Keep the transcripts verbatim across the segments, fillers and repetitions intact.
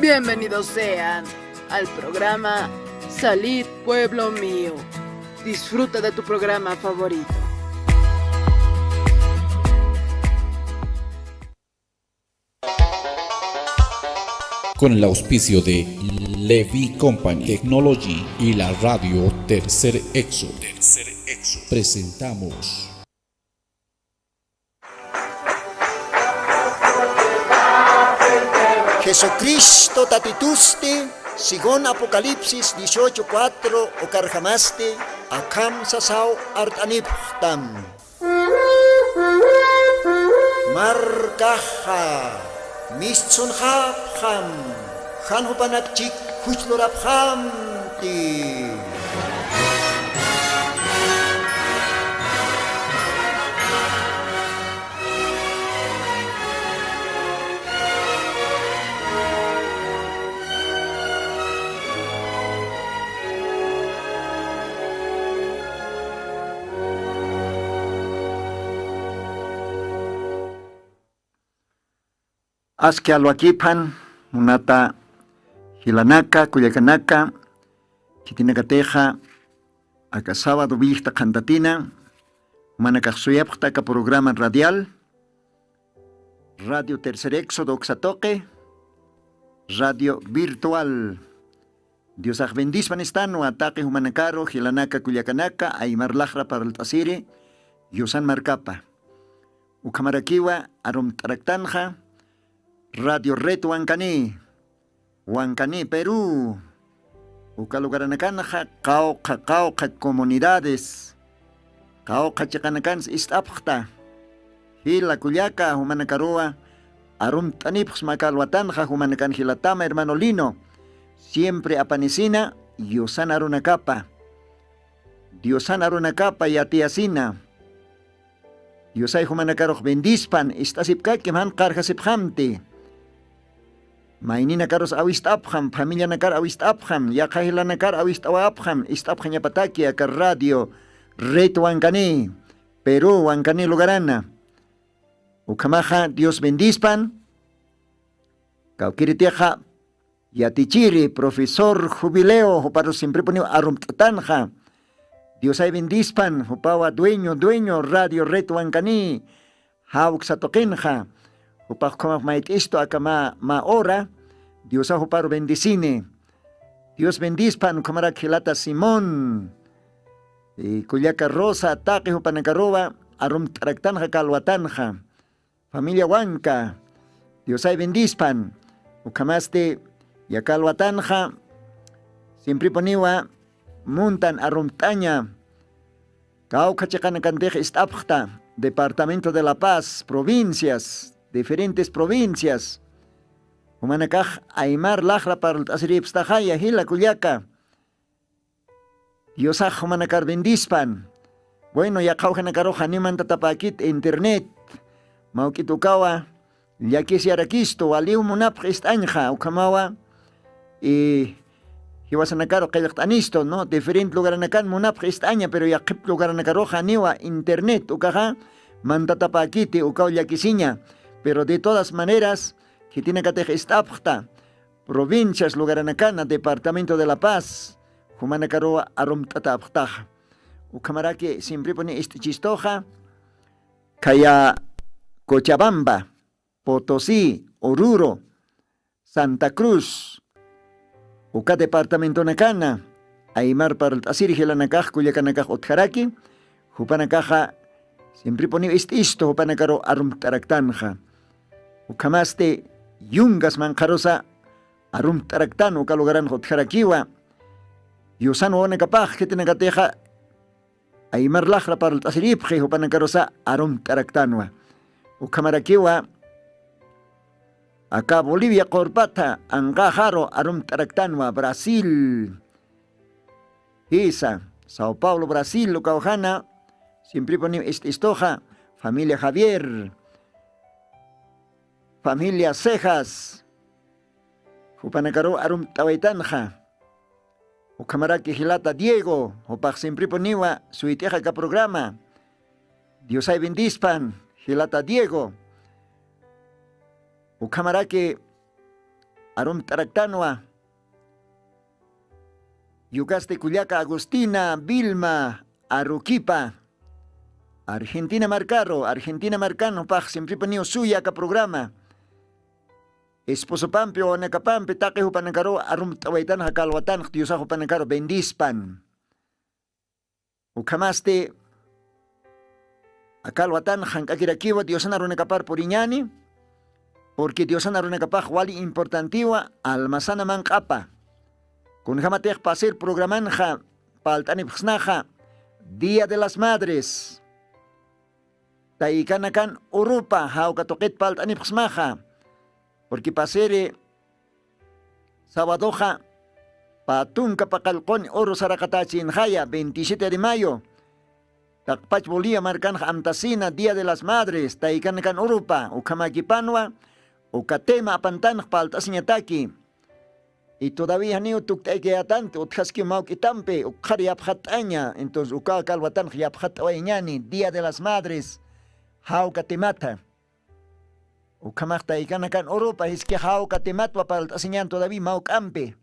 Bienvenidos sean al programa Salid Pueblo Mío. Disfruta de tu programa favorito. Con el auspicio de Levi Company Technology y la radio Tercer Exo, presentamos Jesucristo tatitusti, según Apocalipsis dieciocho cuatro, ukarjamasti, akham sasaw art'anipxtam. Markaxa mistsunxapxam, jan jupanakchik juchlurapxamti. Aski alwakiphan, munata jilanaka, kullakanaka, khitinakatixa, aka sábado willkta qhantatina, jumanakax suyapxta aka programa radial, Radio Tercer Éxodo uksa tuqi, radio virtual. Diosax bendispan istanwa taqi jumanakaru, jilanaka, kullakanaka, aymar laxra parlt'asiri, Yusan markapa. Ukhamarakiwa arumt'araktanxa, Radio Red Wankani, Wankani, Perú. Uka lugaranakanxa, qawqha, qawqha comunidades, qawqha chiqanakansa ist'apxta. Jila kullaka, jumanakaruwa arumt'anipxsma aka alwatanxa, jumanakan jilatama, hermano Lino. Siempre apanisina, Diosan arunakapa. Diosan arunakapa yatiyasina. Diosay jumanakarux bendispan, ist'asipkakim jan qarjasipxamti. Mayninakarus awist'apxam, familianakar awist'apxam, yaqha jilanakar awist'awapxam, ist'apxañapataki aka Radio Red Wankani, Perú, Wankani lugarana. Ukhamaxa Dios bendispan, kawkiritixa yatichiri, profesor Jubileo, juparus siemprepuniw arumt'atanxa. Diosay bendispan, jupawa dueño, dueño Radio Red Wankani, jawksa tuqinxa. Jupax ukhamax mayt'istu aka mä, mä hora, Diosax juparu bendecini. Dios bendispan, ukhamarak jilata Simón, y kullaka Rosa, taqi jupanakaruwa arumt'araktanxa aka alwatanxa. Familia Wanka, Diosay bendispan. Ukhamasti, aka alwatanxa, siemprepuniwa muntan arumt'aña, kawkha chiqanakantix ist'apxta, departamento de La Paz, provincias, diferentes provincias. Jumanakax aymar laxra parlt'asiripxstaxaya, jila kullaka. Diosax jumanakar bendispan. Bueno, yaqha ujanakaruxa janiw mantatapäkit internet. Mawk'it ukawa llakisiyarakistu, waliw munapx ist'añxa, ukhamawa, y jiwasanakaru qillqt'anistu, ¿no? Diferente lugaranakan munapx ist'aña, pero yaqhip lugaranakaruxa janiwa internet, ukaxa mantatapäkiti, ukaw llakisiña. Pero de todas maneras, khitinakatix ist'apxta, provincias lugaranakana, departamento de La Paz, jumanakaruwa arumt'atäpxtaxa. Ukhamaraki siemprepuni ist'ichistuxa, khaya Cochabamba, Potosí, Oruro, Santa Cruz, uka departamentonakana, aymar parlt'asiri jilanakax, kullakanakax utjaraki, jupanakaxa siemprepuniw ist'istu, jupanakaru arumt'araktanxa. Ukhamasti yungas manqharusa arumt'araktan uka lugaranx utjarakiwa. Yusan wawanakapax khitinakatixa aymar laxra parlt'asiripxi, jupanakarusa arumt'araktanwa. Ukhamarakiwa aka Bolivia qurpata anqaxaru arumt'araktanwa, Brasil. Jisa, Sao Paulo, Brasil, ukaw jana, siemprepuniw ist'istuxa, familia Javier, familia Cejas, jupanakaruw arumt'awaytanxa. Ukhamaraki jilata Diego, jupax siemprepuniwa suyt'ixa aka programa. Diosay bendispan, jilata Diego. Ukhamaraki arumt'araktanwa. Yukasti kullaka Agustina Vilma Aruquipa, Argentina markaru, Argentina markan jupax simpripaniw suya aka programa. Esposopampi wawanakapampi taqi jupanakaru arumt'awaytan jakalwatanx diosax jupanakaru bendispan. Ukhamasti akalwatan jank'akirakiwa diosana runakapar puriñani. Purki diosana runakapax wali importantiwa almasana manq'apa. Kunjamatix pasir programanxa palt'anipxsnaxa, dia de las madres, taykanakan urupa jawka tuqit palt'anipxsmaxa. Purki pasiri sabadoxa patunka paqallquni uru saraqatachinxaya veintisiete de mayo. Taqpach bolivia markanx amtasina dia de las madres taykanakan urupa ukhamakipanwa. Ukatema apantanx palt'asiñataki. Y todavía janiw tukt'aykayatanti utjaskiw mawk'itampi ukxar yapxatt'aña entonces ukaw kalwatanx yapxatt'awayañani dia de las madres. Jawka temata. Ukhamax taykanakan urupa jiski jawka tematwa palt'asiñan todavía mawk'ampi.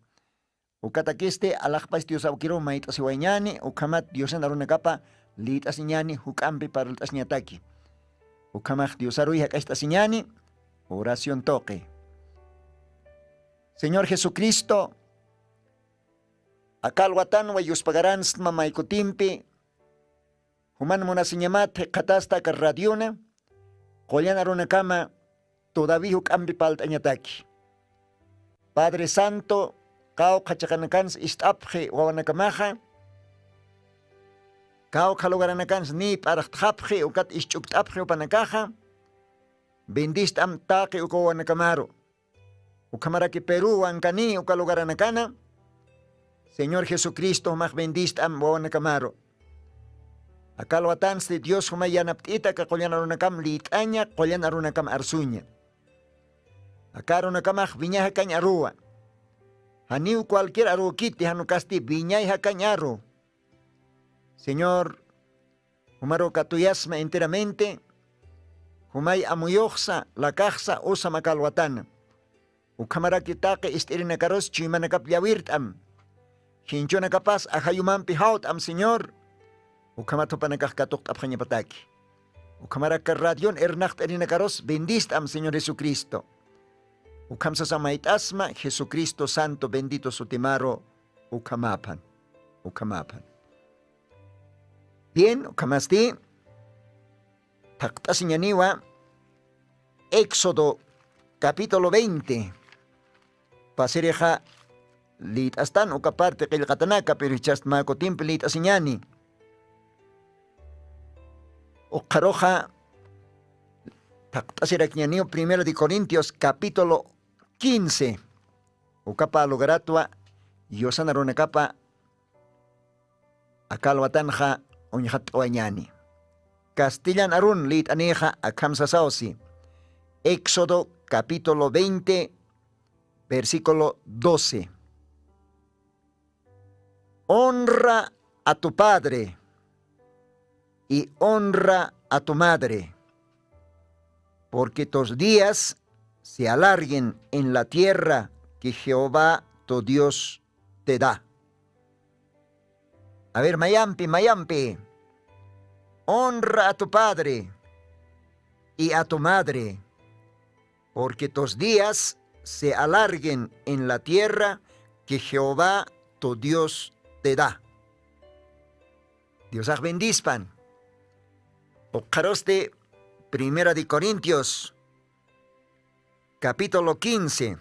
Ukatakisti alaxpach diosawkiruw mayt'asiwayañani ukhamat diosana runakapa lït'asiñani juk'ampi parlt'asiñataki. Ukhamax diosaruy jak'acht'asiñani. Oración tuqi. Señor jesucristo, akalwatanwa yuspagaranstma maykutimpi. Juman munasiñamat jikxatasta aka radiona qullan arunakama todavía juk'ampi palt'añataki. Padre santo, qawqha chiqanakans ist'apxi wawanakamaxa. Qawqha lugaranakans niy p'arxtxapxi ukat isch'ukt'apxi jupanakaxa. Bendist'am taqi uka wawanakamaru. Ukhamaraki peruwan kani uka lugaranakana. Señor jesucristo jumax bendist'am wawanakamaru. Akalwatansti dios jumay yanapt'ita aka qullan arunakam lït'aña qullan arunakam arsuña. Aka arunakamax wiñay jakañ aruwa. Janiw cualquier aruwkiti janukasti wiñay jakañ aru. Señor, jumaru katuyasma enteramente. Jumay amuyuxsa lakaxsa usam akalwatana. Ukhamaraki taqi ist'irinakarus chuymanakap llawirt'am. Jinchunakapas ajayumampi jawt'am señor. Ukhamat jupanakax katuqt'apxañapataki. Ukhamaraka radion irnaqt'irinakarus bendist'am señor jesucristo. Ukham sasa mayt'asma jesucristo santo bendito sutimaru. Ukhamapan. Ukhamapan. Bien ukhamasti thaqt'asiñaniwa. Éxodo capítulo veinte. Pasirixa lït'astan uka parte qillqatanaka pero jichhasta mä kutimpi lït'asiñani. Ukxaruxa thaqt'asirakiñaniw primero de corintios capítulo quince. Ukapa lugaratwa yusana runakapa akalwatanxa uñxatt'awañani. Castellan arun lït'anixa akham sasawsi. Éxodo capítulo veinte, versículo doce. Honra a tu padre y honra a tu madre, porque tus días se alarguen en la tierra que Jehová tu Dios te da. A ver, mayampi, mayampi. Honra a tu padre y a tu madre, porque tus días se alarguen en la tierra que Jehová tu Dios te da. Diosax bendispan. Ukxarusti primera de corintios capítulo quince,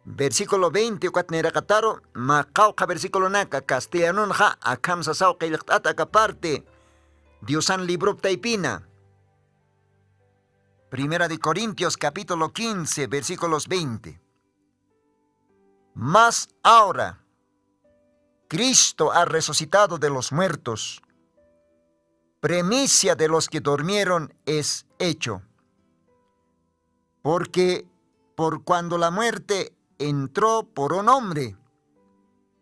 versículo veinte ukat niraqataru mä qawqha versiculonaka castellanunxa akham sasaw qillqt'at aka parte diosan librop taypina. Primera de corintios capítulo quince versículos veinte. Mas ahora cristo ha resucitado de los muertos, primicia de los que durmieron es hecho. Porque por cuando la muerte entró por un hombre,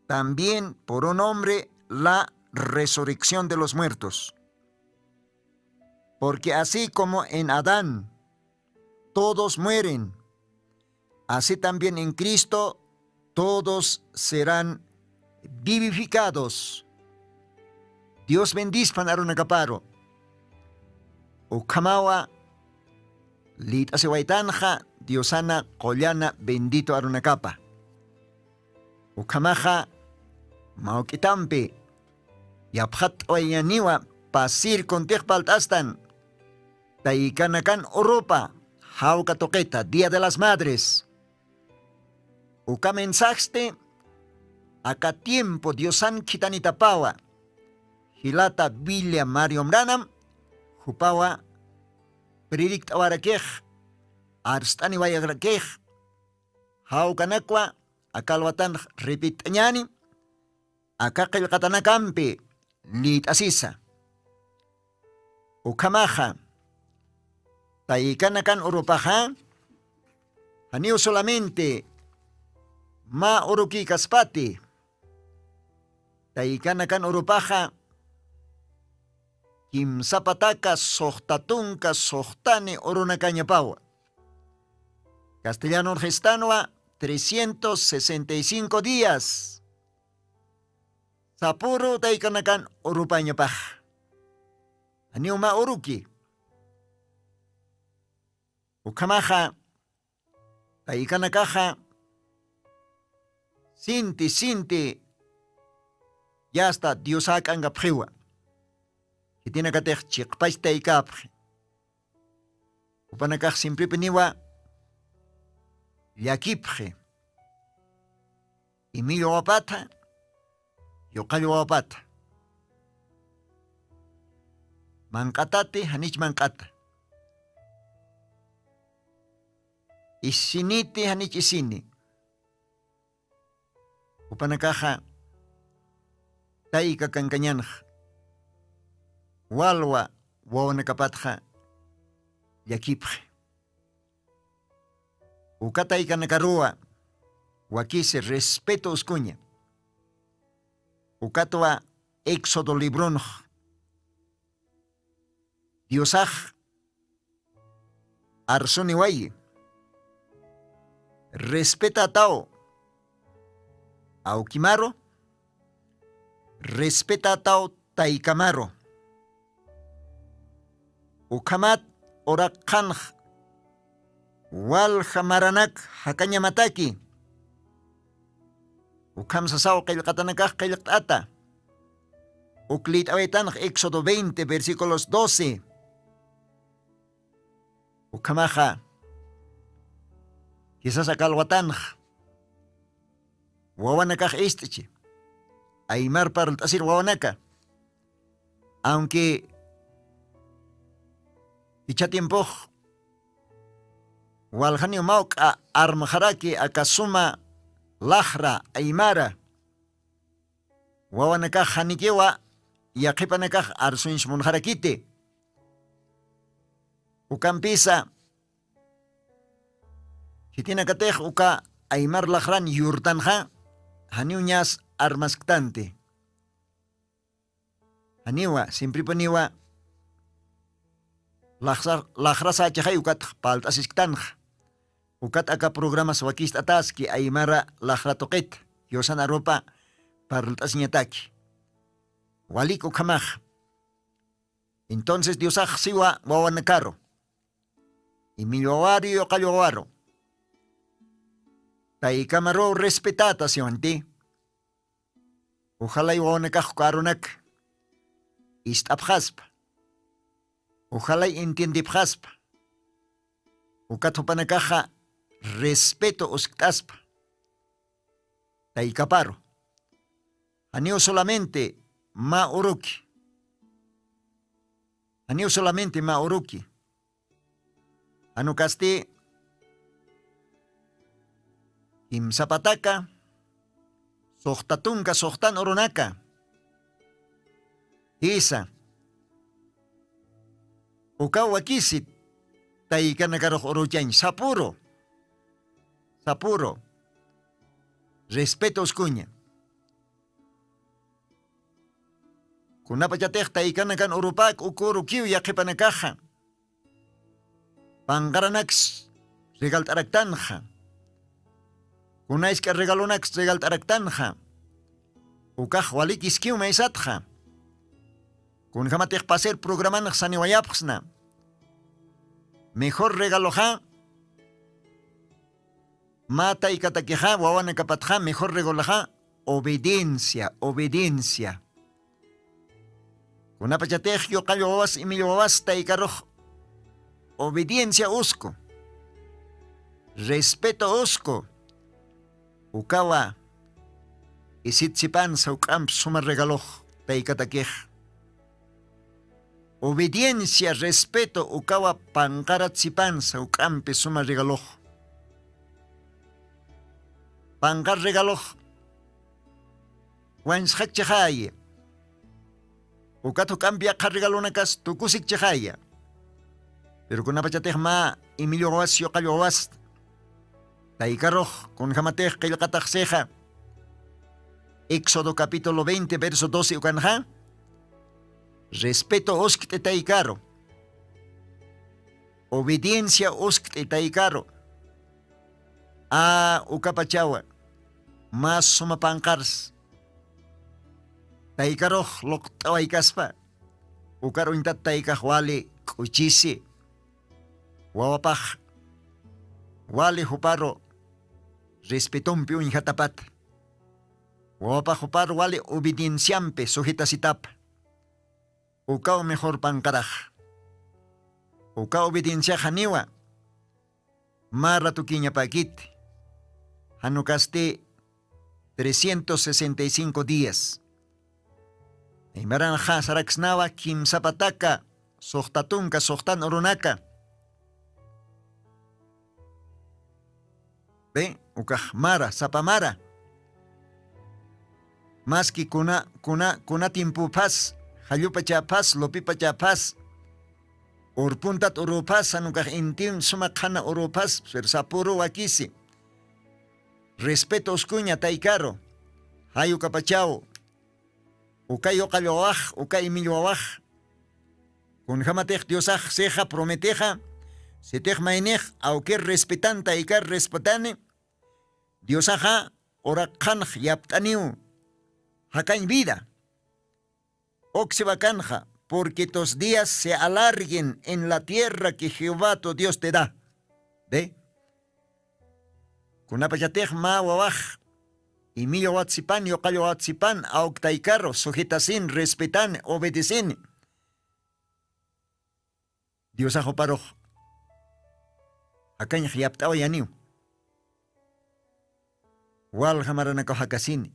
también por un hombre la resurrección de los muertos. Porque así como en adán todos mueren, Así también en Cristo todos serán vivificados. Dios bendispan arunakaparu. Ukhamawa lit'asiwaytanxa diosana qollana bendito arunakapa. Ukhamaxa mawk'itampi yapxat'wayañaniwa pasir kuntix palt'astan taykanakan urupa jawka tuqita día de las madres. Uka mensajsti aka tiempo diosan khitanitapawa jilata billa mariomranam jupawa predikt'awarakix arst'aniwayakrakix jawkanakwa akalwatanx repit'añani aka qillqatanakampi lït'asisa. Ukhamaxa taykanakan urupaxa janiw solamente mä urukïkaspati taykanakan urupaxa kimsapataka suxta tunka suxtani urunakañapawa. Castellanor gestanwa trescientos sesenta y cinco días sapuru taykanakan urupañapax. Janiw mä uruki. Ukhamaxa taykanakaxa sinti sinti yasta diosak'ankapxiwa. Khitinakatix chiqpach taykapxi upanakax simpripiniwa llakipxi. Imillwawapatha yuqallwawapatha manq'atati janich manq'ata isiniti janich isini. Upanakaxa tayka kankañanxa walwa wawanakapatxa llakipxi. Uka taykanakaruwa wakisi respeto uskuña. Ukatwa éxodo libronx diosax arsuniwayi respetataw awkimaru respetataw taykamaru. Ukhamat uraqxanx walja maranak jakañamataki. Ukham sasaw qillqatanakax qillqt'ata uklït'awaytanx éxodo veinte versículos doce. Ukhamaxa kisas akalwatanx wawanakax ist'chi aymar parlt'asir wawanaka. Aunque ichha tiempux waljaniw mawk'a armxaraki aka suma laxra aymara wawanakax janikiwa yaqhipanakax arsuñsmunxarakiti. Ukampisa khitinakatix uka aymar laxran yurtanxa janiw ñas armasktanti. Janiwa simpripuniwa laxrasächixay ukatx palt'asisktanxa. Ukat aka programas wakist'ataski aymara laxra tuqit yusan arupa parlt'asiñataki. Walik ukhamaxa. Entonces diosax siwa wawanakaru imillwawaru yuqallwawaru taykamaruw respetata siwanti. Ujalay wawanakax uka arunak ist'apxaspa ujalay entiendipxaspa. Ukat jupanakaxa respeto uskt'aspa taykaparu. Janiw solamente mä uruki janiw solamente mä uruki. Janukasti kimsapataka suxta tunka suxtan urunaka. Jisa ukaw wakisit taykanakarux uruchañ sapuru sapuru respeto uskuña. Kunapachatix taykanakan urupak uku urukiw yaqhipanakaxa panqaranaks regalt'araktanxa. Kuna isk'a regalonaks regalt'araktanxa. Ukax walikiskiw maysatxa. Kunjamatix pasir programanx saniwayapxsna. Mejor regaloxa mä taykatakixa wawanakapatxa mejor regaloxa obediencia obediencia. Kunapachatix yuqall wawas imilla wawas taykarux obediencia usku, respeto usku. Ukawa isit sipan sawk'amp suma regalux taykatakix. Obediencia respeto ukawa panqarat sipan sawk'ampi suma regalux. Panqar regalux wañsxakchixaya. Ukat juk'ampi yaqha regalonakas tukusikchixaya. Pero kunapachatix mä imillu wawas yuqall wawas taykarux kunjamatix qillqataxsixa. Éxodo capítulo veinte verso doce ukanxa. Respeto uskt'i taykaru. Obediencia uskt'i taykaru. A ukapachawa mas suma panqars taykarux luqt'awaykaspa. Ukar uñtat taykax wali k'uchisi wawapax wali juparu respetompi uñjatapat. Wawapax juparu wali obedienciampi sujetasitapa. Ukaw mejor panqarax. Uka obedienciaxaniwa mä ratukiñapäkiti. Janukasti trescientos sesenta y cinco días. Imaranxa saraksnawa kimsapataka suxta tunka suxtan urunaka. Be ukax mara sapa mara. Maski kuna kuna kuna timpuphas jallupachäphas lupipachäphas urpuntat uruphas janukax intim suma qhana uruphas. Pero sapuru wakisi. Respeto uskuña taykaru. Jay ukapachaw uka yuqallwawax uka imillwawax. Kunjamatix diosax sixa prometixa sitix maynix awkir respetan taykar respetani. Diosaxa uraqxanx yapt'aniw jakañ vida. Uksiwakanxa porque tus días se alarguen en la tierra que jehová tu dios te da. Be kunapachatix mä wawax imillwawatsipan yuqallwawatsipan awktaykaru sujitasin respetani obedecini. Diosax uparux jakañx yapt'awayaniw. Walja maranakaw jakasini.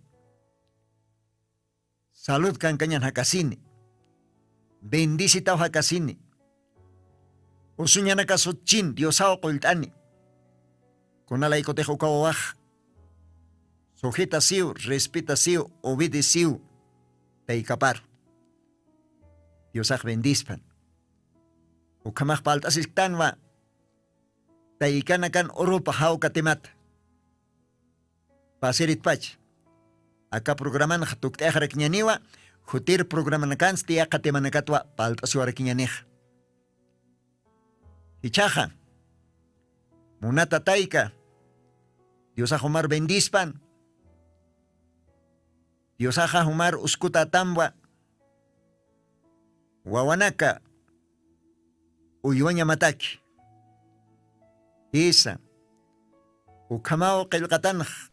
Salud kankañan jakasini. Bendicitaw jakasini. Usuñanaka sutchin diosaw qullt'ani. Kunalaykutix uka wawax sujitasiw respitasiw obedeciw taykapar. Diosax bendispan. Ukhamax palt'asisktanwa taykanakan urupa jawkatimata. Pasiritpacha aka programanxa tukt'ayaxarakiñaniwa. Jutir programanakansti yaqha temanakatwa palt'asiwarakiñanix. Jichhaxa munata tayka diosax jumar bendispan. Diosaxa jumar uskutatamwa wawanaka uywañamataki. Jisa ukhamaw qillqatanx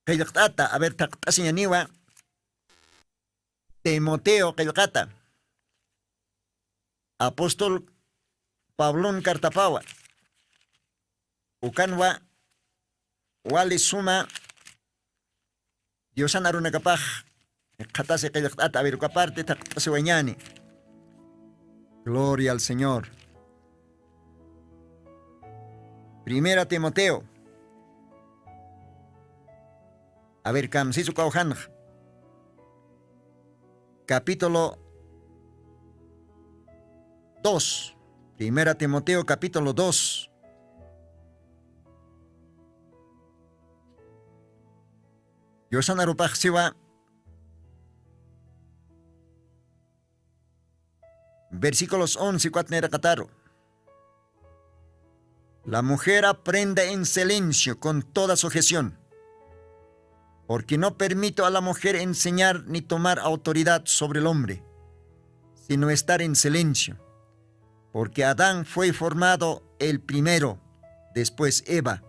qillqt'ata aver thaqt'asiñaniwa. Timoteo qillqata apostol pablon cartapawa. Ukanwa wali suma diosan arunakapax qhatasi qillqt'ata aver uka parte thaqt'asiwañani. Gloria al señor. Primera timoteo aver kamsisu kawjanx capítulo dos. Primera timoteo capítulo dos. Yusanarupaxsiwa versículos once cuatniraqataru. La mujer aprenda en silencio con toda sujeción, porque no permito a la mujer enseñar ni tomar autoridad sobre el hombre, sino estar en silencio, porque Adán fue formado el primero, después Eva.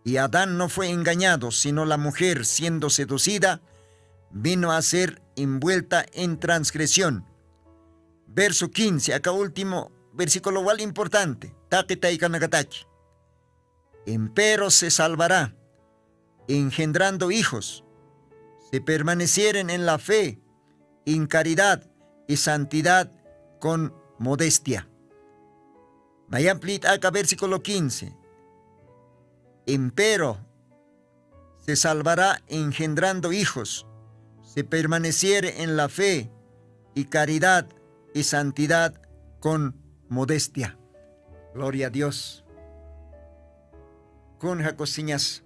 Y Adán no fue engañado, sino la mujer, siendo seducida, vino a ser envuelta en transgresión. Verso quince, acá último versículo wal importante, taqi taykanakataki. Empero se salvará, engendrando hijos, si permanecieren en la fe, en caridad y santidad con modestia. Mayamplït'aka versículo quince. Empero se salvará engendrando hijos, si permaneciere en la fe y caridad y santidad con modestia. Gloria a Dios. Kun jakusiñas.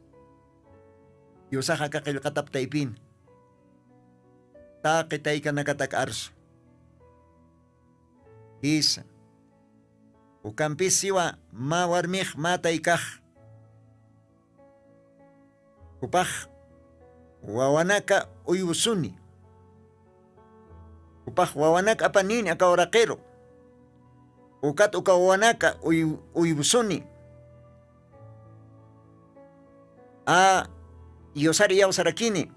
Diosaxa aka qillqatap taypin. Taqi taykanakatak arsu. Jisa. Ukampis siwa mä warmix mä taykax. Jupax wawanaka uywsuni. Jupax wawanaka apanini aka uraqiru. Ukat uka wawanaka uy- uywsuni. A, yusar iyawsarakini.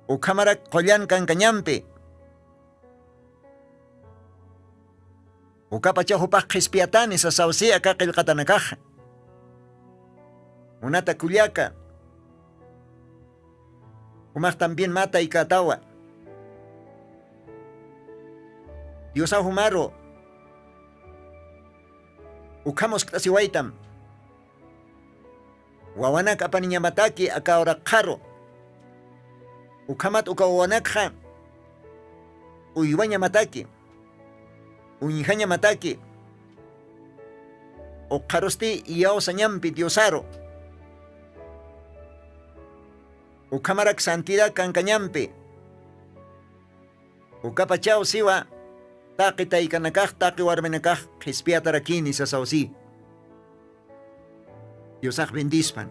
Ukhamarak qullan kankañampi. Ukapacha jupax qhispiyatani sasawsi aka qillqatanakaxa. Munata kullaka. Jumax también mä taykatawa. Diosaw jumaru ukhamuskt'asiwaytam. Wawanak apaniñamataki aka uraqxaru. Ukhamat uka wawanakxa uywañamataki, uñjañamataki. Ukxarusti iyawsañampi diosaru. Ukhamarak santidad kankañampi. Ukapachaw siwa taqi taykanakax taqi warminakax qhispiyatarakini sasawsi. Diosax bendispan.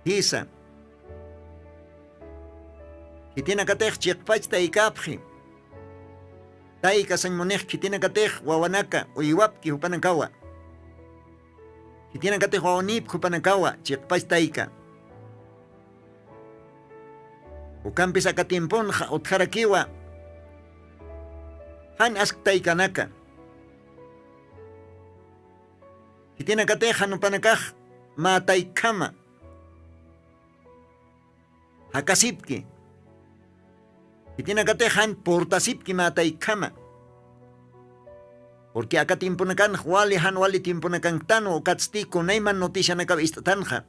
Jisa. Khitinakatix chiqpach taykapxi. Tayka sañ munix khitinakatix wawanaka uywapki jupanakawa. Khitinakatix wawanipki jupanakawa chiqpach tayka. Ukampis aka tiemponxa utjarakiwa jan ask taykanaka. Khitinakatix jan jupanakax mä taykhama jakasipki. Khitinakatix jan purtasipki mä taykhama. Porque aka tiemponakanx wali jan wali tiemponakanktanwa ukatsti kunayman noticianakaw ist'athanxa.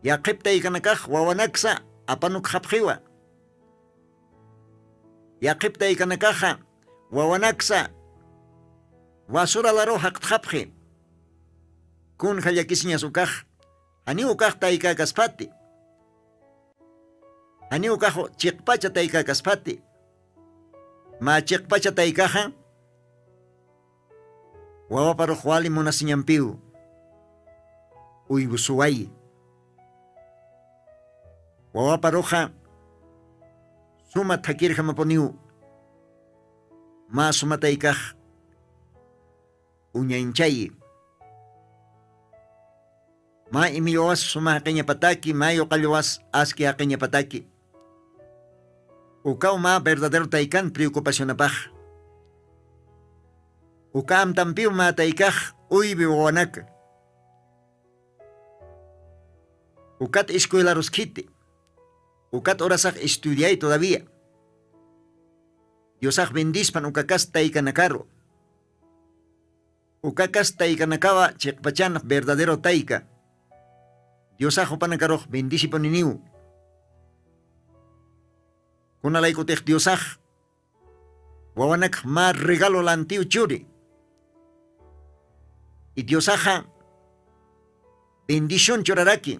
Yaqhip taykanakax wawanaksa apanukxapxiwa. Yaqhip taykanakaxa wawanaksa wasuralaru jaqtxapxi. Kunja llakisiñas ukax janiw ukax taykäkaspati. Janiw ukax chiqpacha taykäkaspati. Mä chiqpacha taykaxa wawaparux wali munasiñampiw uygusuwayi. Wawaparuxa suma thakirjamapuniw mä sumataykax uñañchayi. Mä imillawas suma jaqiñapataki mä yuqallawas aski jaqiñapataki. Ukaw mä verdadero taykan preocupacionapax. Uka amtampiw mä taykax uywi wawanaka. Ukat escuelaruskiti. Ukat urasax estudiay todavía. Diosax bendispan ukakas taykanakaru. Ukakas taykanakawa chiqpachanx verdadero tayka. Diosax jupanakarux bendisipuniniw. Kunalaykutix diosax wawanakx mä regalo lantiw churi. Idiosaxa bendisyun churaraki.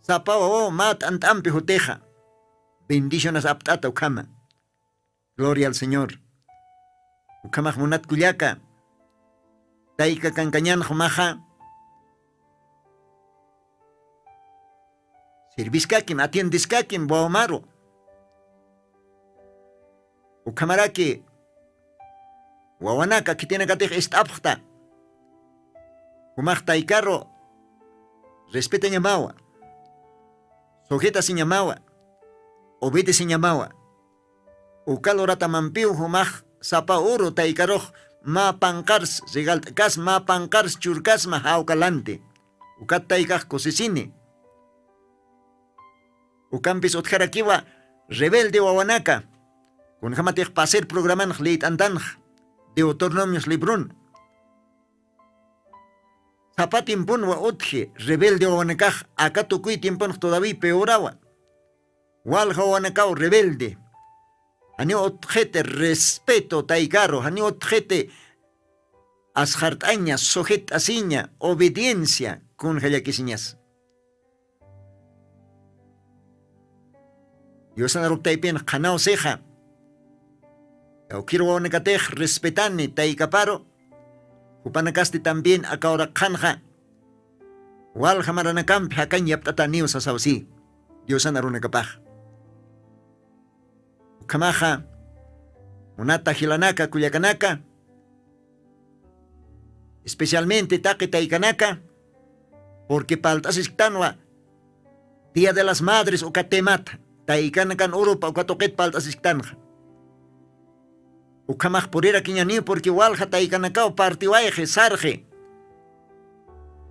Sapa wawaw mä t'ant'ampi jutixa bendisyunas apt'ata ukhama. Gloria al señor. Ukhamax munat kullaka, tayka kankañanx umaxa sirviskakim atiendeskakim wawamaru. Ukhamaraki wawanaka khitinakatix ist'apxta, jumax taykaru respetañamawa, sujetasiñamawa, obedesiñamawa. Uka luratamampiw jumax sapa uru taykarux mä panqars regalt'kas mä panqars churkasma jawkalanti. Ukat taykax kusisini. Ukampis utjarakiwa rebelde wawanaka, kunjamatix pasir programanx liyt'antanx deuteronomios librun. Sapa tiemponwa utji rebelde wawanakax, aka tukuy tiemponx todaví peorawa. Walja wawanakaw rebelde, janiw utjiti respeto taykaru, janiw utjiti asxart'aña sujett'asiña obediencia kunja llakisiñas. Diosan aruptaypin qhanaw sixa, yawkhiru wawanakatix respetani taykaparu. Jupanakasti también akawrakxanxa walja maranakampi jakañ yapt'ataniw sasaw si diosan arunakapax. Ukhamaxa munata jilanaka kullakanaka, especialmente taqi taykanaka, purqui palt'asisktanwa dia de las madres uka temata. Taykanakan urupa uka tuqit palt'asisktanxa. Ukhamax purirakiñaniw purqui walja taykanakaw partiwayxi sarxi.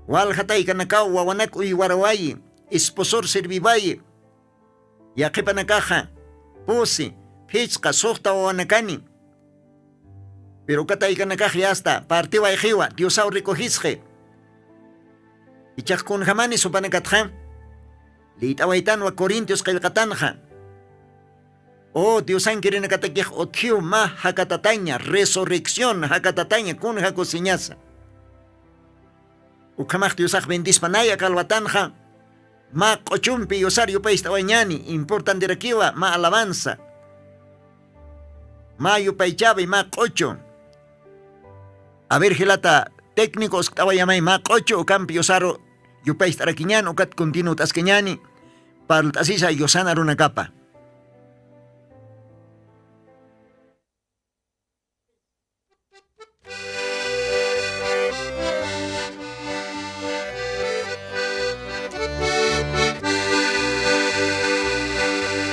Walja taykanakaw wawanak uywarawayi, esposor serviwayi. Yaqhipanakaxa pusi, phichqa suxta wawanakani. Piru uka taykanakax yasta partiwayxiwa diosaw rikuxisxi. Ichax kunjamani supanakatxa liyt'awaytanwa corintios qillqatanxa. O diosankirinakatakix utjiw mä jakatataña resurrección jakatataña kunja kusiñasa. Ukhamax diosax bendispanaya kalwatanxa. Mä q'uchumpi yusar yupaycht'awañani importantirakiwa mä alabanza. Mä yupaychawi mä q'uchu. Aver jilata, técnico uskt'awayamay mä q'uchu ukampi yusaru yupaycht'arakiñani ukat continuw t'askañani. Parlt'asisa yusana runakapa.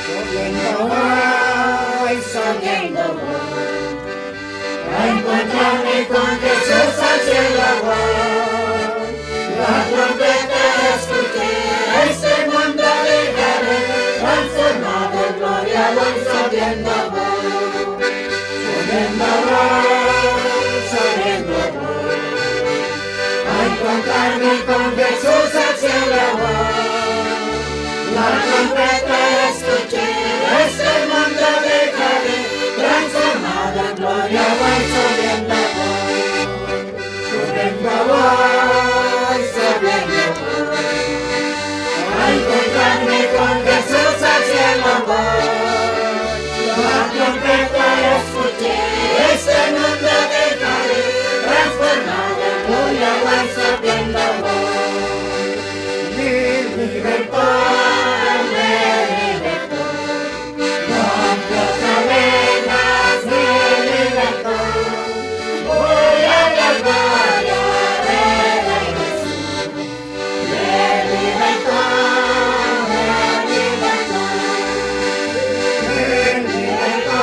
Sabiendo voy, sabiendo voy a encontrarme con Jesús al cielo voy. La trompeta escuché, este mundo dejaré, transformado en gloria voy, sabiendo voy, sabiendo voy, sabiendo voy a encontrarme con Jesús al cielo voy. La trompeta escuché, este mundo dejaré, transformado en gloria voy, sabiendo voy, sabiendo voy, sabiendo voy a encontrarme con Jesús al cielo voy. La trompeta escuché, este mundo dejaré, transformado en gloria voy, sabiendo voy. Mi libertad, mi libertad. Las cadenas me libertó. Voy a la gloria de Jesús. Me libertó, me libertó. Me libertó,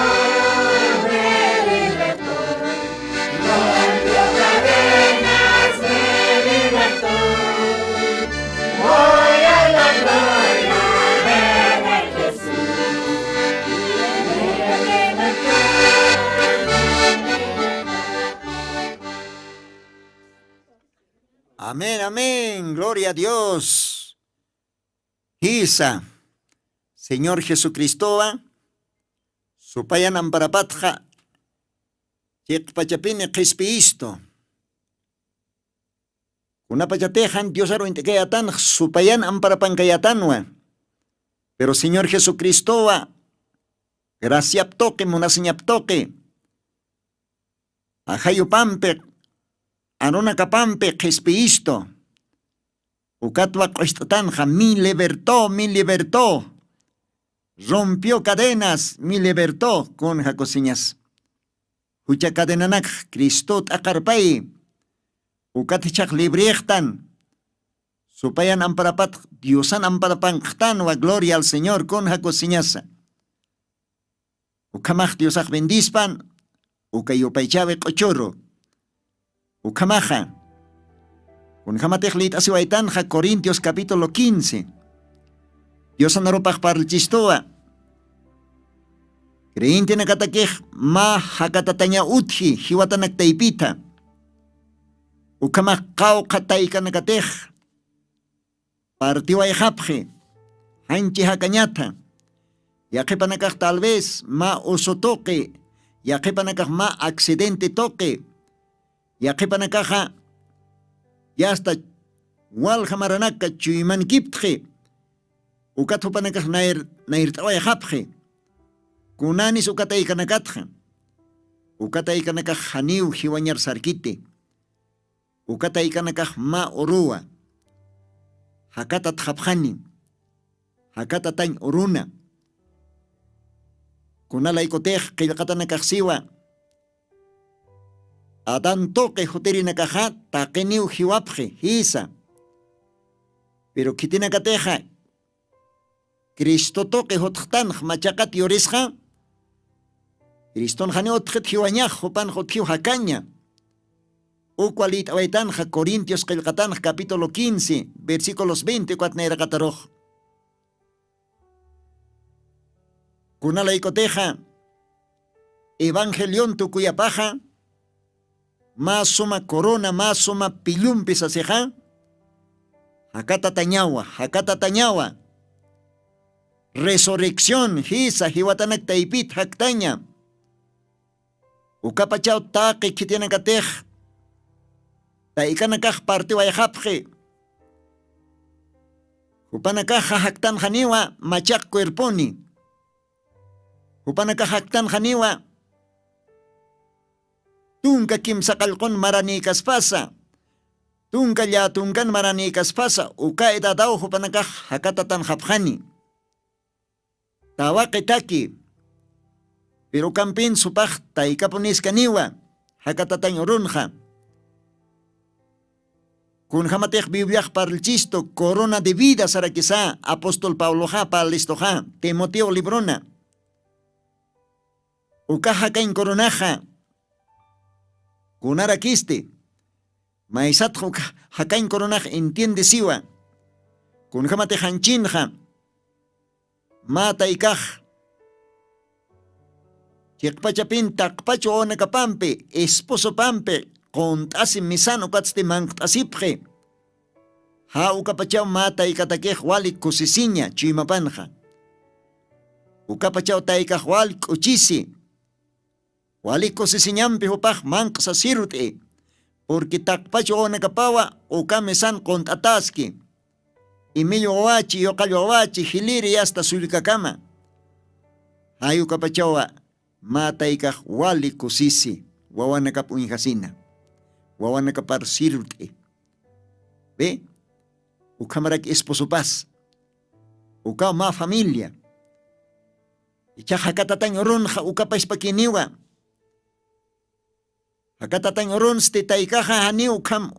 me libertó. Rompió cadenas, me libertó. Voy a la gloria de Jesús. Amén, amén. Gloria a Dios. Jisa, Señor Jesucristowa supayan amparapatxa chiqpachapini qhispiyistu. Kunapachatixan Diosaru int'ikayatanx supayan amparapankayatanwa. Pero Señor Jesucristowa graciap tuqi, munasiñap tuqi, Ajayupampi arunakapampi qhispiyistu. Ukatwa q'ust'tanxa mi libertó mi libertó. Rompió cadenas mi libertó kun jakusiñas. Jucha cadenanakx cristo t'aqarpayi. Ukat jichhaq librextan. Supayan amparapatx diosan amparapanqxtanwa gloria al señor kun jakusiñasa. Ukhamax diosax bendispan. Uka yupaychawi q'uchuru. Ukhamaxa kunjamatix lït'asiwaytanxa corintios capítulo quince. Diosan arupax parlchistuwa. Creyentenakatakix mä jakatataña utji jiwatanak taypitha. Ukhamax qawqha taykanakatix partiwayxapxi. Janchi jakañatha. Yaqhipanakax tal vez mä usu tuqi. Yaqhipanakax mä accidente tuqi. Yaqhipanakaxa yasta walja maranaka chuymankiptxi. Ukat jupanakax nayrt'awayxapxi. Kunanis ukataykanakatxa. Ukataykanakax janiw jiwañar sarkiti. Ukataykanakax mä uruwa. Jakatatxapxani. Jakatatañ uruna. Kunalaykutix qillqatanakaxsiwa adan tuqi jutirinakaxa taqiniw jiwapxi jisa. Piru khitinakatixa cristo tuqi jutxtanx machaqat yurisxa. Criston janiw utxit jiwañax jupanx utjiw jakaña. Ukwa lït'awaytanxa corintios qillqatanx capítulo quince versículos veinte ukat nayraqatarux. Kunalaykutixa evangelion tukuyapaxa mä suma corona mä suma pillumpi sasixa. Jakatatañawa jakatatañawa. Resurrección jisa jiwatanak taypit jaktaña. Ukapachaw taqi khitinakatix taykanakax partiwayxapxi. Jupanakaxa jaktanxaniwa machaq cuerponi. Jupanakax jaktanxaniwa tunka kimsa qallqun maranïkaspasa tunka llä tunkan maranïkaspasa uka edadaw jupanakax jakatatanxapxani. Tawaqi taki. Piru ukampin supax taykapuniskaniwa jakatatañ urunxa. Kunjamatix bibliax parlchistu corona de vida sarakisa apóstol pabloxa parlistuxa timoteo librona. Uka jakañ coronaxa kunarakisti? Maysatxa uka jakañ coronax entiendesiwa. Kunjamatix janchinxa mä taykax chiqpachapin taqpach wawanakapampi esposopampi qunt'asi misan ukatsti manqt'asipxi. Ja ukapachaw mä taykatakix wali kusisiña chuymapanxa. Ukapachaw taykax wal k'uchisi. Wali kusisiñampi jupax manq'sa sirut'i. Purqui taqpach wawanakapawa uka misan qunt'ataski. Imill wawachi yuqall wawachi jiliri asta sullkakama. Jayukapachawa mä taykax wali kusisi wawanakap uñjasina. Wawanakapar sirut'i. Bi ukhamarak esposopas ukaw mä familia. Ichax jakatatañ urunxa ukapashpakiniwa. Jakatatañ urunsti taykaxa janiw ukham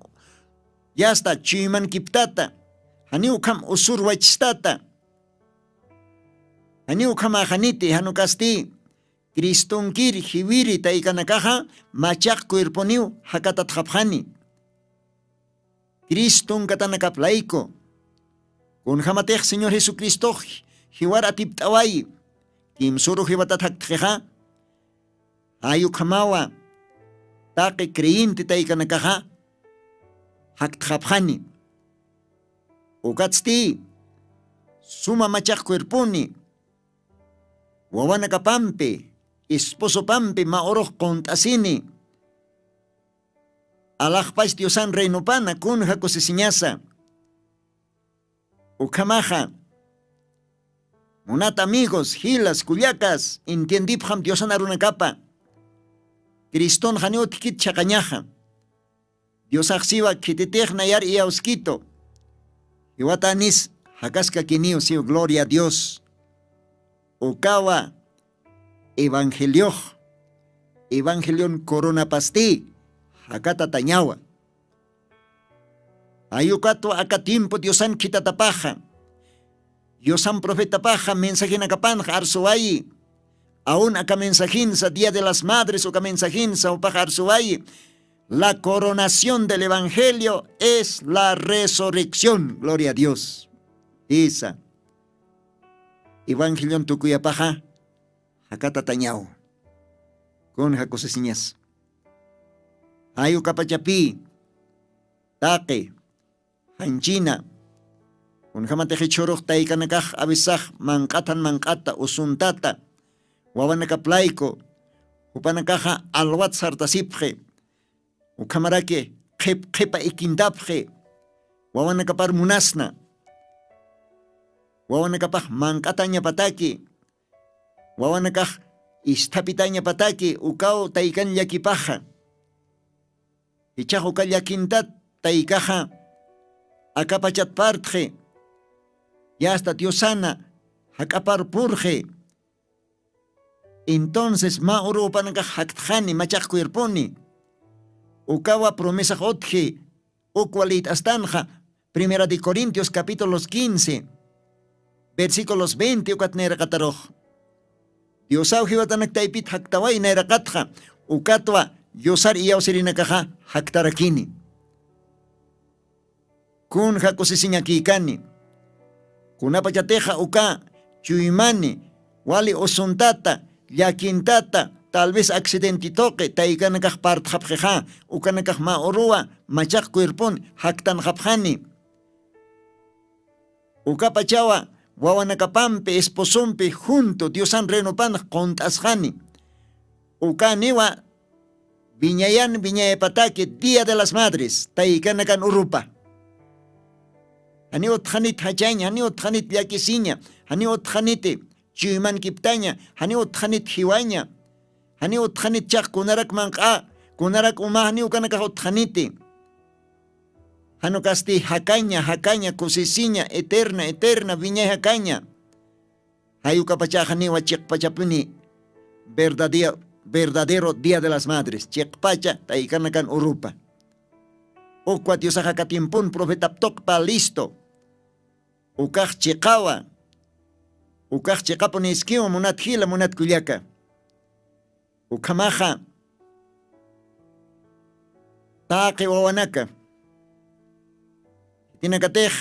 yasta chuymankiptata. Janiw ukham usurwachstata. Janiw ukhamaxaniti janukasti cristonkir jiwiri taykanakaxa machaq cuerponiw jakatatxapxani. Criston katanakaplayku. Kunjamatix señor jesucristox jiwar atipt'awayi kimsuru jiwatat jaktxixa. Jayukhamawa taqi creyente taykanakaxa jaktxapxani. Ukatsti suma machaq cuerponi wawanakapampi esposopampi mä urux qunt'asini. Alaxpach diosan reinopana kunja kusisiñasa. Ukhamaxa munat amigos jilas kullakas entiendipxam diosan arunakapa. Criston janiw thikit chhaqañaxa. Diosaxsiwa khititix nayar iyawskitu. Jiwatanis jakaskakiniw siw gloria a dios. Ukawa evangeliox evangelion coronapasti jakatatañawa. Ayukatwa aka tiempo diosan khitatapaxa diosan profetapaxa mensajenakapanxa arsuwayi. Aun aka mensajensa dia de las madres uka mensajensa upaxa arsuwayi. La coronación del evangelio es la resurrección gloria a dios. Isa evangelion tukuyapaxa jakatatañaw. Kun jakusisiñas jay ukapachapï taqi janchina. Kunjamatix ichhurux taykanakax avisax manq'atan manq'ata usuntata wawanakaplayku jupanakaxa alwat sartasipxi. Ukhamaraki qhip qhipa ikintapxi wawanakapar munasna wawanakapax manq'atañapataki wawanakax isthapitañapataki ukaw taykan llakipaxa. Ichax uka llakintat taykaxa akapachat partxi yasta diosana jak'apar purxi. Entonces mä uruw jupanakax jaktxani machaq cuerponi. Ukawa promesax utji ukwa lït'astanxa primera de corintios capítulos quince versículos veinte ukat nayraqatarux. Diosaw jiwatanaktaypit jaktaway nayraqatxa ukatwa yusar iyawsirinakaxa jaktarakini. Kun jakusisiñakïkani kunapachatixa uka chuymani wali usuntata llakintata tal vez accidenti tuqi taykanakax partxapxixa ukanakax mä uruwa machaq cuerpon jaktanxapxani. Ukapachawa wawanakapampi esposompi juntu diosan reinopanax qunt'asxani. Ukaniwa wiñayan wiñayapataki dia de las madres taykanakan urupa. Janiw utxanit jachaña janiw utxanit llakisiña janiw utxaniti chuymankiptaña janiw utxanit jiwaña janiw utxanit chaq kunarak manq'a kunarak uma janiw ukanakax utxaniti. Janukasti jakaña jakaña kusisiña eterna eterna wiñay jakaña. Jayukapachaxaniwa chiqpachapuni verdadero dia de las madres chiqpacha taykanakan urupa. Ukwa diosax aka tiempon profetap tuqpa listo. Ukax chiqawa ukax chiqapuniskiwa munat jila munat kullaka. Ukhamaxa taqi wawanaka khitinakatix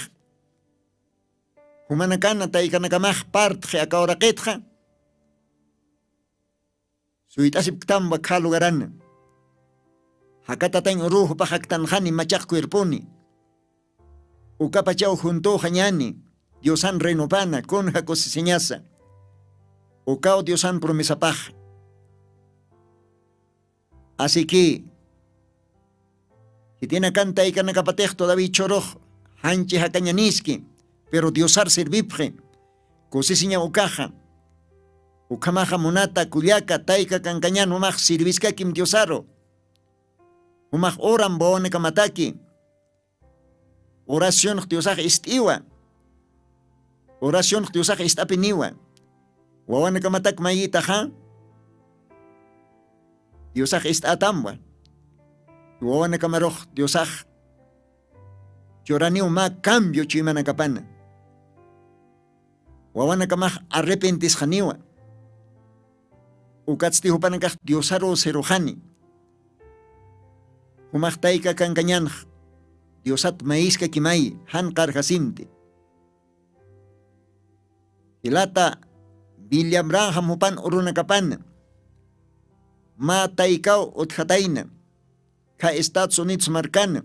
jumanakana taykanakamax partxi aka uraqitxa suyt'asipktamwa kha lugarana. Jakatatañ uruw jupax jaktanxani machaq cuerponi. Ukapachaw juntüxañani diosan reinopana kunja kusisiñasa. Ukaw diosan promesapaxa. Asiki jitinakan taykanakapatix todaví chhurux janchi jakañaniski pero diosar sirvipxi. Kusisiña ukaxa ukhamaxa munata kullaka tayka kankañan jumax sirviskakim diosaru. Jumax uram wawanakamataki oracionx diosax ist'iwa. Oracionx diosax ist'apiniwa. Wawanakamatak mayitaxa diosax ist'atamwa. Wawanakamarux diosax churaniw mä cambio chuymanakapana. Wawanakamax arrepentisxaniwa. Ukatsti jupanakax diosaruw siruxani. Jumaxtayka kankañanx diosat mayiskakimay jan qarjasinti. Jilata william ranxam jupan urunakapana mä taykaw utjatayna kha estados unidos markana.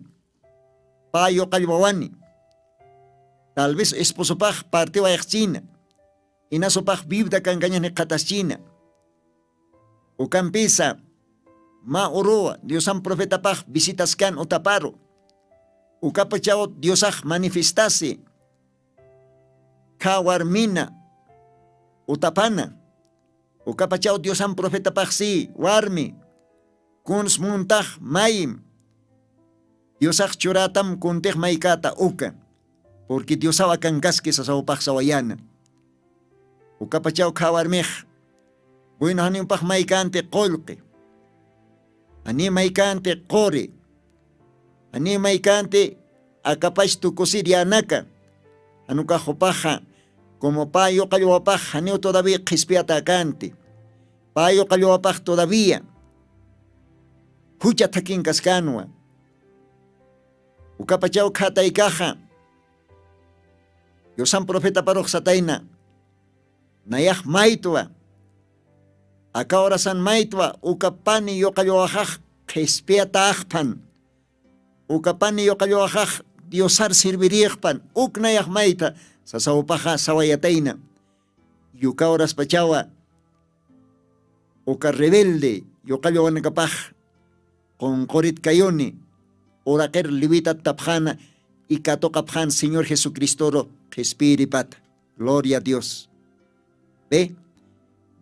Pä yuqallwawani tal vez esposopax partiwayaxchina inasupax bibda kankañan jikxataschina. Ukampisa mä uruwa diosan profetapax visitaskan utaparu. Ukapachaw diosax manifestasi kha warmina utapana. Ukapachaw diosan profetapaxsi warmi Kuns muntax mayim. Diosax churatam kuntix maykata uka. Purqui diosaw akankaski sasawapax sawayana. Ukapachaw khawarmix. Buynu janimpax maykanti qullqi. Jani maykanti quri. Jani maykanti akapach tukusir yanaka. Janukaxupaxa. Kumu pä yuqalluwapax janiw todavía qhispiata akanti. Pä yuqalluwapax todavía jucha thakinkaskanwa. Ukapachaw khataykaxa. Yusan profetaparux satayna. Nayax maytwa. Aka horasan maytwa ukapani yuqalluwaxax qhispiataxphan. Ukapani yuqalluwaxax diosar sirvirixpan uk nayax mayta sasawpaxa sawayatayna. Yuka horaspachawa uka rebelde yuqalluwanakapax qunqurit kayuni. Uraqir liwitat tapxana ikatuqapxan señor jesucristoru qhispiripata. Gloria a dios. Ve.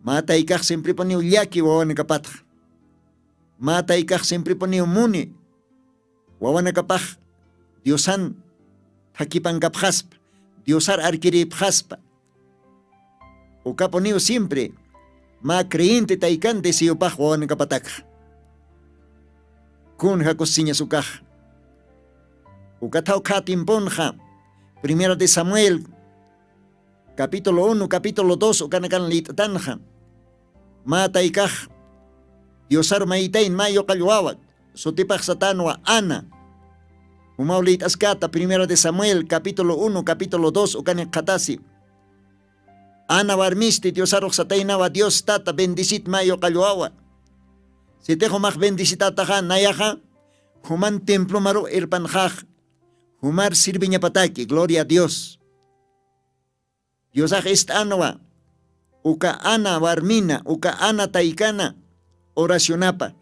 Mä taykax simpripuniw llaki wawanakapatxa. Mä taykax simpripuniw muni wawanakapax diosan thakipankapxaspa. Diosar arkiripxaspa. Ukapuniw simpri mä creyente taykan deseopax wawanakapatakxa. Kun jakusiñas ukaxa. Ukathaw kha timpunxa primera de samuel capítulo uno capítulo dos ukanakan lït'tanxa. Mä taykax diosar maytayn mä yuqallwawa sutipax satanwa ana. Jumaw lït'askata primera de samuel capítulo uno capítulo dos ukani qhatasi. Ana warmisti diosarux sataynawa dios tata bendisit mä yuqallwawa. Sitix jumax bendisitataxa nayaxa juman templomaru irpanxax jumar sirviñapataki gloria a dios. Diosax ist'anwa uka ana warmina uka ana taykana oracionapa.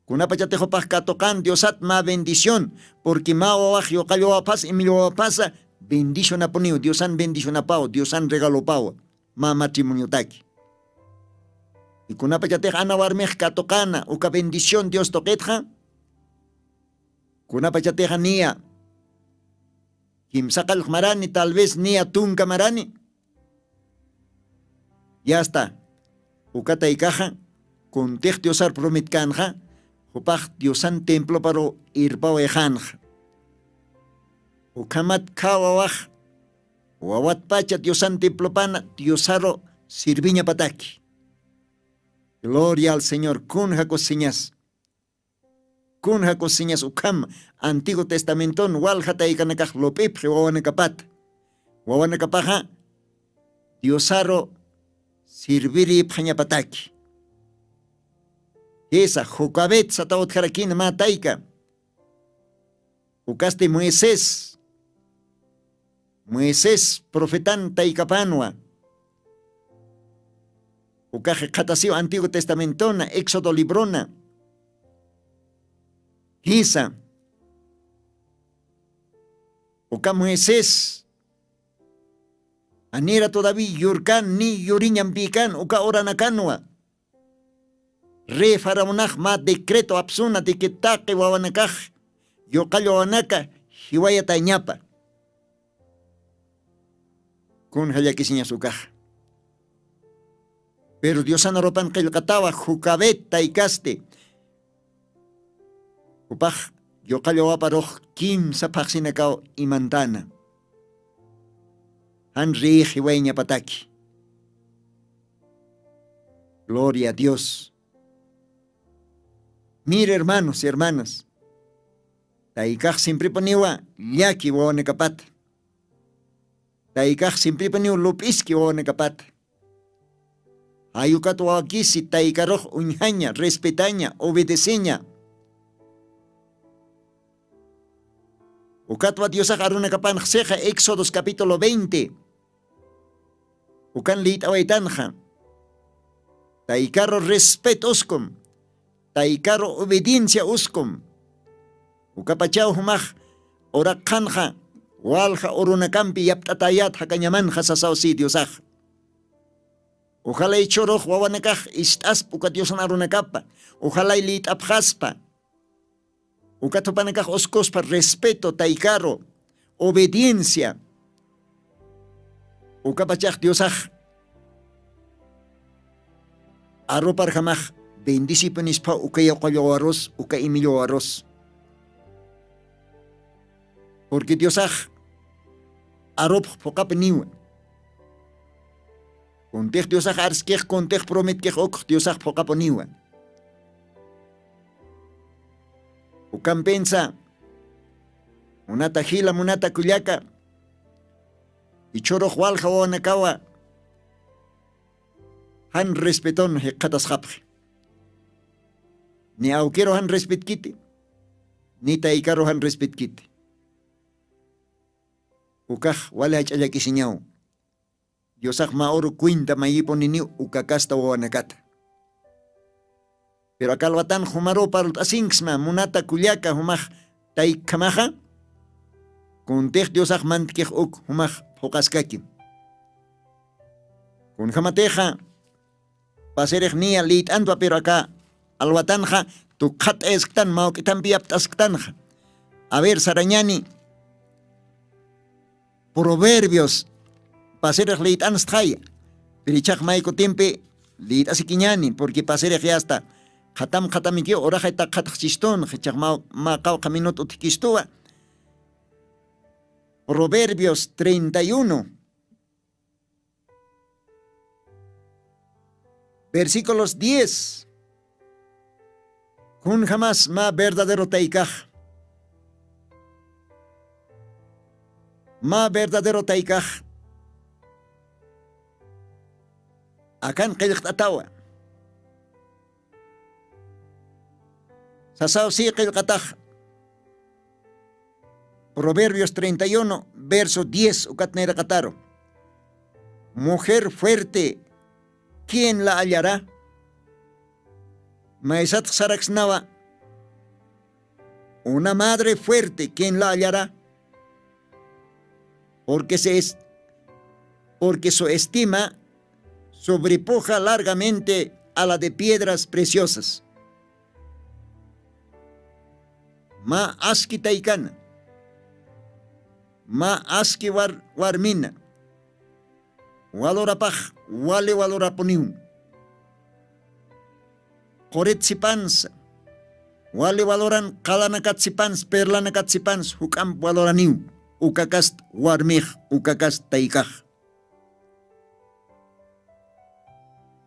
Kunapachatix jupax katuqan diosat mä bendición purqui mä wawax yuqallwawaphas imillwawaphasa bendicionapuniw diosan bendicionapaw diosan regalopaw mä matrimoniotaki. Ikunapachatix ana warmix katuqana uka bendición dios tuqitxa. Kunapachatixa niya kimsaqallqmarani tal vez niya tunkamarani. Yasta ukataykaxa kuntix diosar prometkanxa jupax diosan temploparu irpawayxanxa. Ukhamat khawawax wawatpacha diosan templopana diosaru sirviñapataki. Gloria al señor kun jakusiñas. Kun jakusiñas ukham antiguo testamentun walja taykanakax lup'ipxi wawanakapata. Wawanakapaxa diosaru sirviripxañapataki. Jisa jukabet sataw utjarakina mä tayka. Ukasti moisés moisés profetan taykapanwa. Ukaxi qhatasiw antiguo testamentona éxodo librona. Jisa uka moisés anira todavía yurkan ni yuriñampikan uka uranakanwa. Rey faraonax mä decreto apsuna de que taqi wawanakax yuqall wawanaka jiwayatañapa. Kun jallakisiñas ukax. Pero diosan arupan qillqatawa jukabet taykasti jupax yuqall wawaparux kimsa phaqsinakaw imantana. Jan rey jiwayñapataki. Gloria a dios. Mira hermanos y hermanas. Taykax simpripuniwa llaki wawanakapata. Taykax simpripuniw lup'iski wawanakapata. Jayukat wawakisi taykarux uñjaña respetaña obedeceña. Ukatwa diosax arunakapanxsixa éxodos capítulo veinte. Ukan liyt'awaytanxa. Taykaru respet uskum. Taykaru obediencia uskum. Ukapachaw jumax uraqxanxa walja urunakampi yapt'atayat jakañamanxa sasaw si diosax. Ujalay churux wawanakax ist'aspa uka diosan arunakapa. Ujalay lït'apxaspa. Uka thupanakax uskuspa respeto taykaru, obediencia. Ukapachax diosax aruparjamax bendisipunispa uka yaqulluwarus uka imilluwarus. Purqui diosax arupx phuqapuniwa. Kuntix diosax arskix kuntix prometkix ukx diosax phuqapuniwa. Ukampinsa munata jila munata kullaka, ichhurux walja wawanakawa jan respetun jikxatasxapxi. Ni awkiru jan respetkiti, ni taykaru jan respetkiti. Ukax wali jach'a llak'isiñaw. Diosax mä uru cuenta mayipuniniw uka kasta wawanakata. Pero aka alwatan jumaru parlt'asinksma munata kullaka jumax taykjamaxa, kuntix diosax mantkix uk jumax phuqaskakim. Kunjamatixa pasirix niya lït'antwa pero aka alwatanxa tukxat'ayasktan mawk'ithampi yapt'asktanxa. A ver sarañani proverbios pasirix lït'anstxaya. Pero ichax maykutimpi lït'asikiñani purqui pasirix yasta qhatam qhatamikiw uraxay takxatxchistunxa ichax mä qawqha minut utjkistuwa. Proverbios treinta y uno, versículos diez. Kunjamas mä verdadero taykax, mä verdadero taykax akan qillqt'atawa. Sasaw si qillqatax. Proverbios treinta y uno verso diez ukat nayraqataru. Mujer fuerte, ¿quién la hallará? Maysatx saraksnawa. Una madre fuerte, ¿quién la hallará? Porque se es porque su estima sobrepuja largamente a la de piedras preciosas. Mä aski taykana, mä aski warmina, walorapax wali walorapuniw. Qurit sipansa wali waloran qalanakat sipansa perlanakat sipansa juk'amp waloraniw. Ukakast warmix ukakast taykax.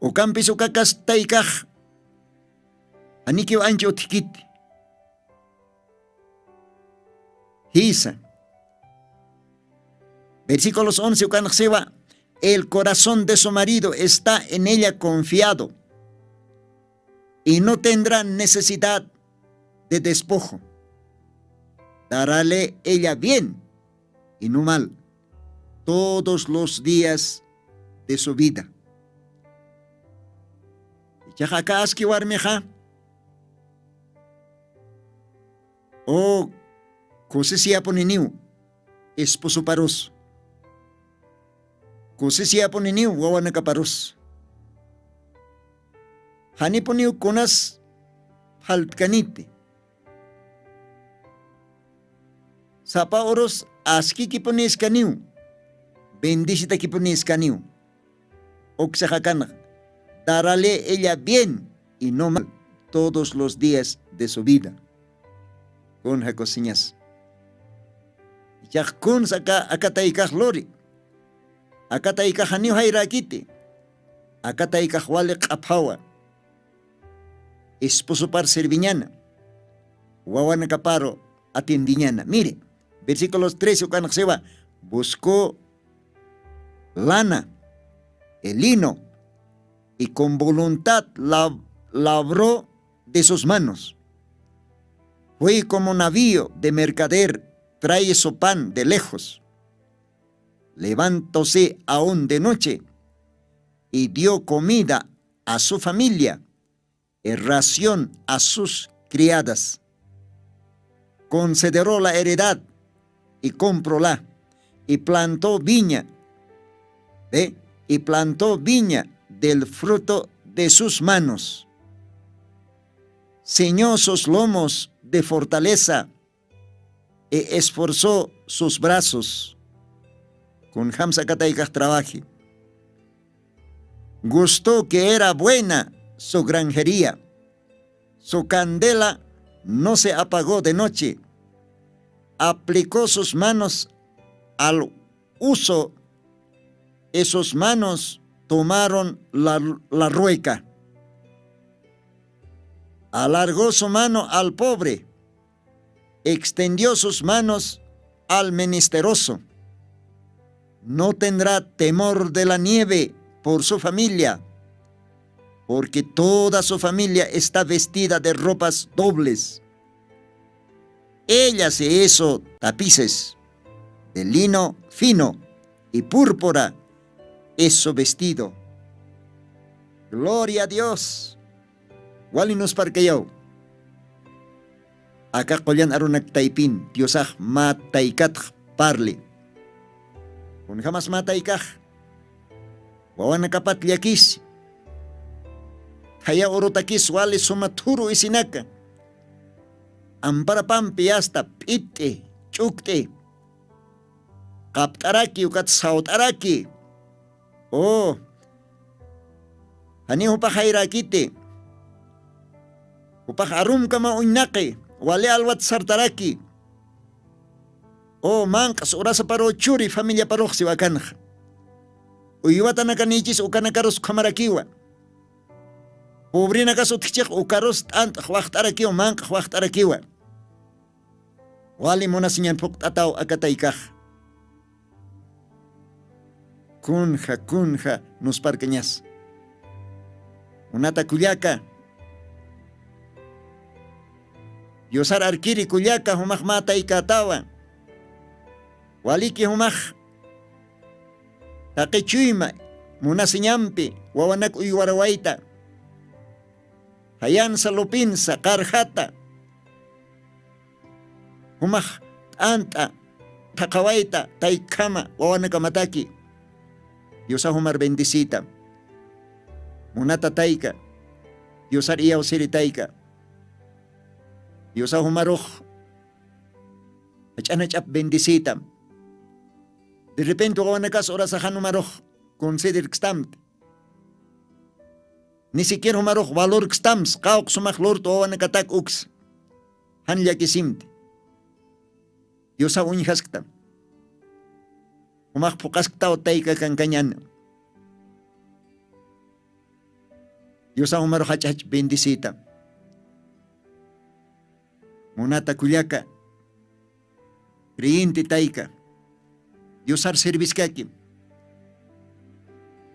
Ukampis ukakast taykax janikiw ancha utjkiti. Jisa. Versículos once ukanxsiwa. El corazón de su marido está en ella confiado y no tendrá necesidad de despojo. Darale ella bien y no mal todos los días de su vida. Ichaxa aka aski warmixa o kusisiyapuniniw esposoparus, kusisiyapuniniw wawanakaparus. Janipuniw kunas phaltkaniti. Sapa urus askikipuniskaniw, bendisitakipuniskaniw. Uksaxakanxa darale ella bien y no mal todos los días de su vida. Kun jakusiñas ichax kuns aka aka taykax luri. Aka taykaxaniw jayrakiti. Aka taykax wali q'aphawa. Esposopar serviñana, wawanakaparu atiendiñana. Mire, versículos trece ukanxsiwa. Buscó lana, el lino, y con voluntad labró de sus manos. Fue como navío de mercader, trae su pan de lejos. Levantóse aún de noche y dio comida a su familia y ración a sus criadas. Consideró la heredad y compróla y plantó viña. Ve, y plantó viña del fruto de sus manos. Ciñó sus lomos de fortaleza y esforzó sus brazos. Kun jamsa kataykax trabaji. Gustó que era buena su granjería. Su candela no se apagó de noche. Aplicó sus manos al uso y sus manos tomaron la, la rueca. Alargó su mano al pobre, extendió sus manos al menesteroso. No tendrá temor de la nieve por su familia, porque toda su familia está vestida de ropas dobles. Ella se hizo tapices de lino fino y púrpura es su vestido. Gloria a Dios. Wali nusparkayaw. Aka qullan arunak taypin Diosax mä taykatx parli. Kunjamas mä taykax wawanakapat llakisi. Thaya urutakis wali suma thuru isinaka. Amparapampi asta p'it'i, ch'ukt'i, qapt'araki ukat sawt'araki. O jani jupax jayrakiti. Jupax arumkama uñnaqi wali alwat sartaraki. O manq'as urasaparu churi familiaparux siwakanxa. Uywatanakanïchis ukanakarus khamarakiwa. Pobrinakas utjchix ukarus t'ant'x waxt'arakiwa manq'x waxt'arakiwa. Wali munasiñan phuqt'ataw akataykax. Kunja kunja nusparkañas. Unata kullaka. Diosar arkiri kullaka jumax mä taykätawa. Waliki jumax taqi chuyma munasiñampi wawanak uywarawayta. Jayansa lupinsa qarjata jumax t'ant'a thaqhawayta taykhama wawanakamataki. Diosa jumar bendisita. Munata tayka. Diosar iyawsiri tayka. Diosa jumarux jach'anach'ap bendisita. De repente wawanakas urasaxan jumarux considerkstamti. Ni siquiera jumarux valorkstamsi qawq sumax lurt'u wawanakatak uks. Jan llakisimti. Diosa uñjasktam. Jumax phuqasktaw tayka kankañana. Diosa jumarux jach'ach bendisita. Munata kullaka. Creyente tayka. Diosar serviskakim.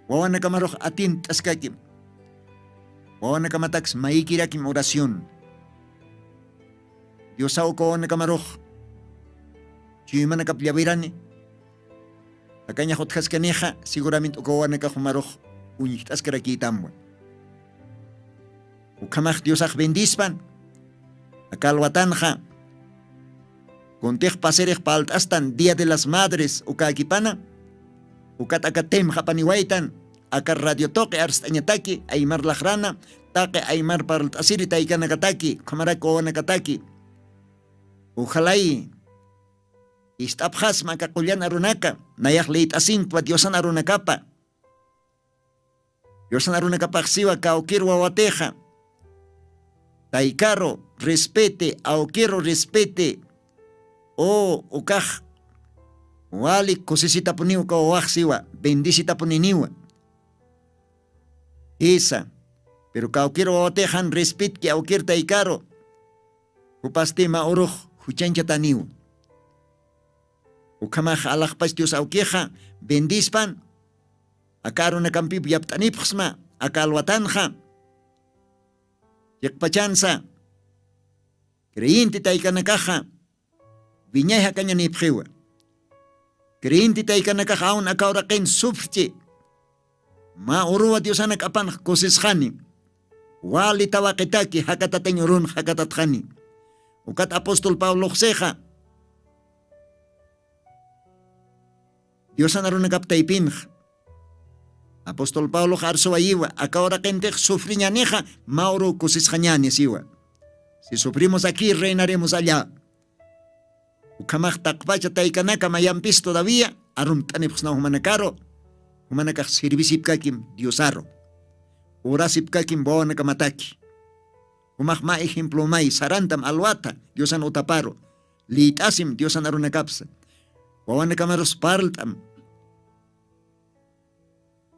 Wawanakamarux atint'askakim. Wawanakamataks mayikirakim oración. Diosaw uka wawanakamarux chuymanakap llawirani. Akañax utjaskanixa seguramente uka wawanakax jumarux uñjt'askarakïtamwa. Ukhamax diosax bendispan. Aka alwatanxa kuntix pasirix palt'astan día de las madres ukäkipana. Ukat aka temxapaniwaytan aka radio tuqi arst'añataki aymar laxrana taqi aymar parlt'asiri taykanakataki ukhamarak wawanakataki. Ujalay ist'apxasma aka qullan arunaka nayax liyt'asinkwa diosan arunakapa. Diosan arunakapaxsiwa kawkir wawatixa taykaru respete awkiru respete. O ukax wali kusisitapuniw uka wawaxsiwa bendisitapuniniwa. Isa. Pero kawkir wawatixan respetki awkir taykaru jupasti mä urux juchanchataniw. Ukhamax alaxpach dios awkixa bendispan aka arunakampip yapt'anipxsma aka alwatanxa. Chiqpachansa creyente taykanakaxa wiñay jakañanipxiwa. Creyente taykanakaxa awn aka uraqin sufrchi mä uruwa diosanak apanx kusisxani. Wali tawaqitaki jakatatañ urunx jakatatxani. Ukat apóstol pabloxsixa diosan arunakap taypinx Apóstol Pablox arsuwayiwa, aka uraqintix sufriñanixa, mä uruw kusisxañani siwa. Si sufrimos aquí, reinaremos allá. Ukhamax taqpacha taykanaka mayampis todavía arumt'anipxsnaw jumanakaru, jumanakax sirvisipkakim Diosaru, urasipkakim wawanakamataki. Jumax mä ejemplomay sarantam alwata Diosan utaparu, lït'asim Diosan arunakapsa, wawanakamarus parlt'am.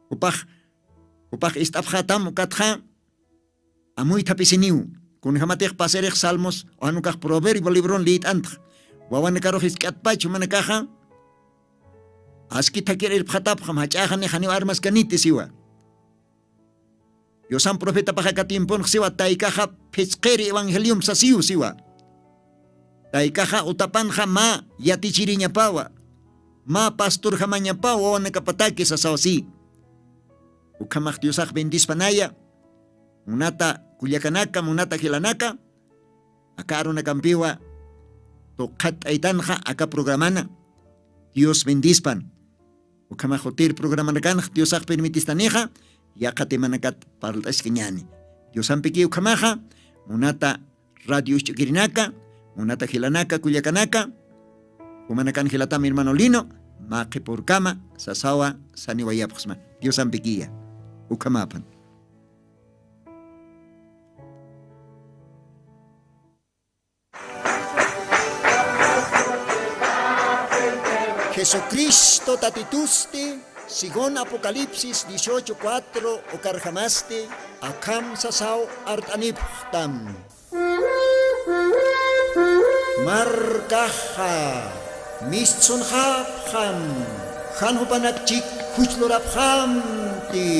Jupax jupax ist'apxatam ukatxa amuythapisiniw. Kunjamatix pasirix Salmos, wanukax Proverbio libron lït'antx, wawanakarux isk'atpach jumanakaxa aski thakir irpxatapxam, jach'axa nixaniw armaskaniti siwa. Diosan profetapax aka tiemponx siwa, taykaxa phisqiri evangeliom sasiw siwa. Taykaxa utapanxa mä yatichiriñapawa, mä pastorjamañapawa wawanakapataki sasaw si. Ukhamax Diosax bendispanaya, munata kullakanaka, munata jilanaka, aka arunakampiwa tuqhat t'aytanxa aka programana. Dios bendispan. Ukhamax jutir programanakanx Diosax permitistanixa, yaqhatimanakat parlt'askañani. Diosampiki ukhamaxa, munata radio usch'ukirinaka, munata jilanaka, kullakanaka, jumanakan jilatam hermano Lino, maqipurkama sasawa saniwayapxsma. Diosampikiya. Ukhamapan. Jesucristo tatitusti, según Apocalipsis dieciocho cuatro ukarjamasti, akham sasaw art'anipxtam. Markaxa mistsunxapxam, jan jupanakchik juchlurapxamti.